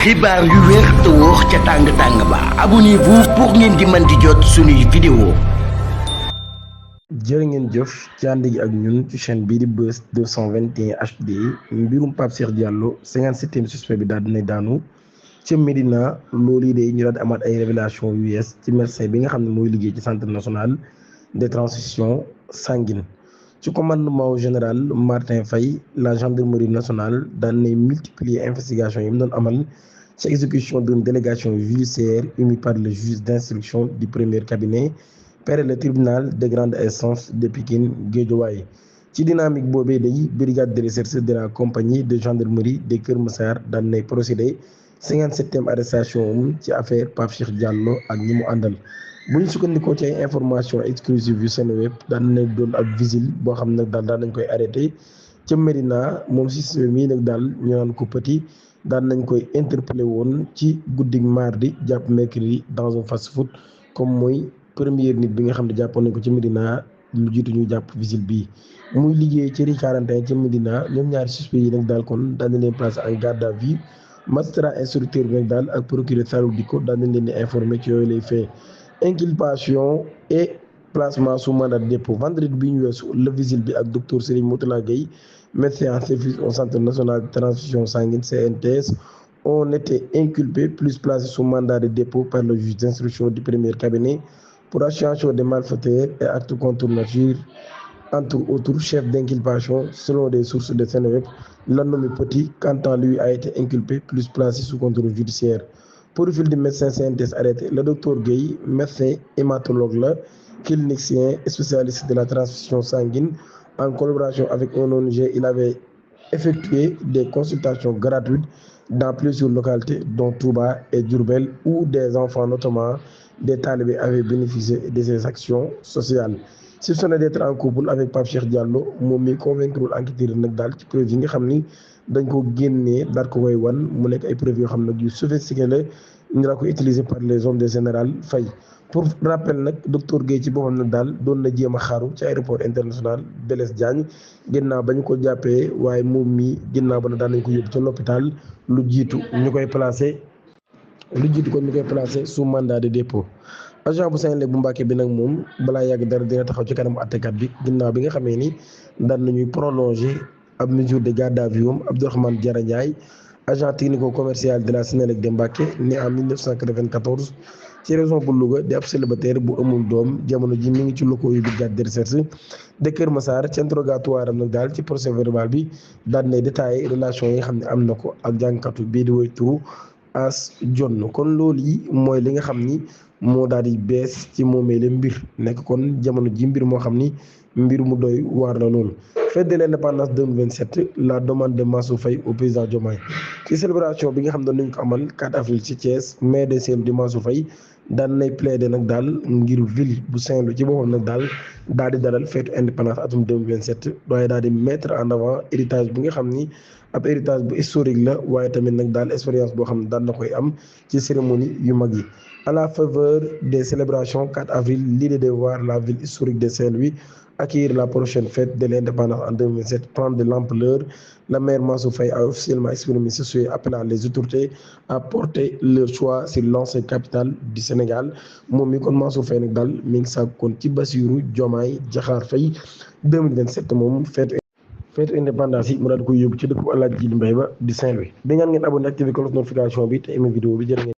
xibaar yu wér te wóor ca tàng-tàng ba abonnez-vous pour ngeen di mën di jot suñuy vidéo. jërë ngeen jëf ci ànd gi ak ñun ci chaîne bii di Buzz 221 HD mbirum Pape Cheikh Diallo 57e suspect bi daal dinay daanu ca Médina loolu yi de ñu daal di amaat ay révélation yu yees ci médecin bi nga xam ne mooy liggéey ci centre national de transfusion sanguine ci commandement général Martin Faye la gendarmerie nationale daan nay multiplier investigation yi mu doon amal ci exécution d'une délégation judiciaire émise par le juge d'instruction du premier cabinet près le tribunal de grande instance de Pikine Guédiawaye ci dynamique boobee day brigade de recherche de la compagnie de gendarmerie de Kër Massar daan nay procédé 57e arrestation ci affaire Pape Cheikh Diallo ak ñi mu àndal. bu ñu sukkandikoo ci ay information exclusive yu Seneweb daan nañ doon ab visile boo xam ne daal daan nañ koy arrêté ca Médina moom si mii nag daal ñu naan ko Petit daan nañ koy interpellé woon ci guddig mardi jàpp mercredi dans un fast food comme mooy première nit bi nga xam ne jàppoon nañ ko ci Médina lu jiitu ñu jàpp visile bii muy liggéey ci rue 41 ca Médina ñoom ñaari suspect yi nag daal kon daan nañ leen placé en garde à vue magistrat instructeur bi nag daal ak procureur Salou Dicko daan nañ leen di informé ci yooyu lay fait inculpation et placement sous mandat de dépôt vendredi bi ñu weesu le visile bi ak docteur Serigne Moutala Gueye médecin en service au centre national de transfusion sanguine CNTS ont été inculpés plus placés sous mandat de dépôt par le juge d'instruction du premier cabinet pour association de malfaiteurs et actes contre nature entre autres chefs d'inculpation selon des sources de Seneweb. L'homme Petit quant à lui a été inculpé plus placé sous contrôle judiciaire. Profil du médecin CNTS arrêté, le docteur Gueye, médecin hématologue, clinicien spécialiste de la transfusion sanguine, en collaboration avec un ONG, il avait effectué des consultations gratuites dans plusieurs localités, dont Touba et Diourbel, où des enfants, notamment des talibés, avaient bénéficié de ces actions sociales. Soupçonné d'être en couple avec Pape Cheikh Diallo moom mi convaincre enquêteur nag daal ci preuve yi nga xam ni dañ ko génnee daal ko koy wan mu nekk ay preuve yoo xam ne yu sophistiqué la ñu la ko utilisé par les hommes de général Faye. pour rappel nag docteur Gueye ci boppam nag daal doon na jéem a xaaru ci aéroport international Blaise Diagne ginnaaw ba ñu ko jàppee waaye moom mi ginnaaw ba nag daan nañ ko yóbbu ca l'hôpital lu jiitu kon ñu koy placé sous mandat de dépôt. agent bu Senelec bu Mbàkke bi nag moom balaa yàgg dara dina taxaw ci kanam àttekat bi ginnaaw bi nga xamee ni daan nañuy prolonger ab mesure de garde à vue Abdourahmane Diarra Ndiaye agent technico commercial de la Senelec de Mbàkke né en 1994 ci région bu Louga di ab célibataire bu amul doom jamono ji mi ngi ci locaux yu brigade de recherche de Kër Massar ci interrogatoire am nag daal ci procès verbal bi daan nay détaillé relation yi nga xam ne am na ko ak jàngkatu bii di woy turu As Jonn kon loolu yi mooy li nga xam ni moo daal di bees ci moomee la mbir nekk kon jamono ji mbir moo xam ni mbir mu doy waar la loolu. Fête de l'indépendance 2027 la demande de Mansour Faye au président Diomaye ci célébration bi nga xam ne nañ ko amal 4 avril ci Thiès mai décembre di Mansour Faye daan nay plaider nag daal ngir ville bu Saint-Louis ci boppam nag daal di dalal fête indépendance atum 2027 waaye daal di mettre en avant héritage bi nga xam ni ab héritage bu historique la waaye tamit nag daal expérience boo xam ne daan na koy am ci cérémonie yu mag yi. À la faveur des célébrations 4 avril, l'idée de voir la ville historique de Saint-Louis accueillir la prochaine fête de l'indépendance en 2027 prend de l'ampleur. La maire Mansour Faye a officiellement exprimé ce souhait appelant les autorités à porter leur choix sur l'ancienne capitale du Sénégal moom mi kon Mansour Faye nag daal mi ngi sàkk kon ci Bassirou Diomaye Diakhar Faye 2027 moom fête indépendance yi mu daal di koy yóbbu ci dëkk bu Alaaji Jiili Mbay ba di Saint-Louis. di ñaan ngeen abonné activé cloche notification bi te aimé vidéo bi jërë ngeen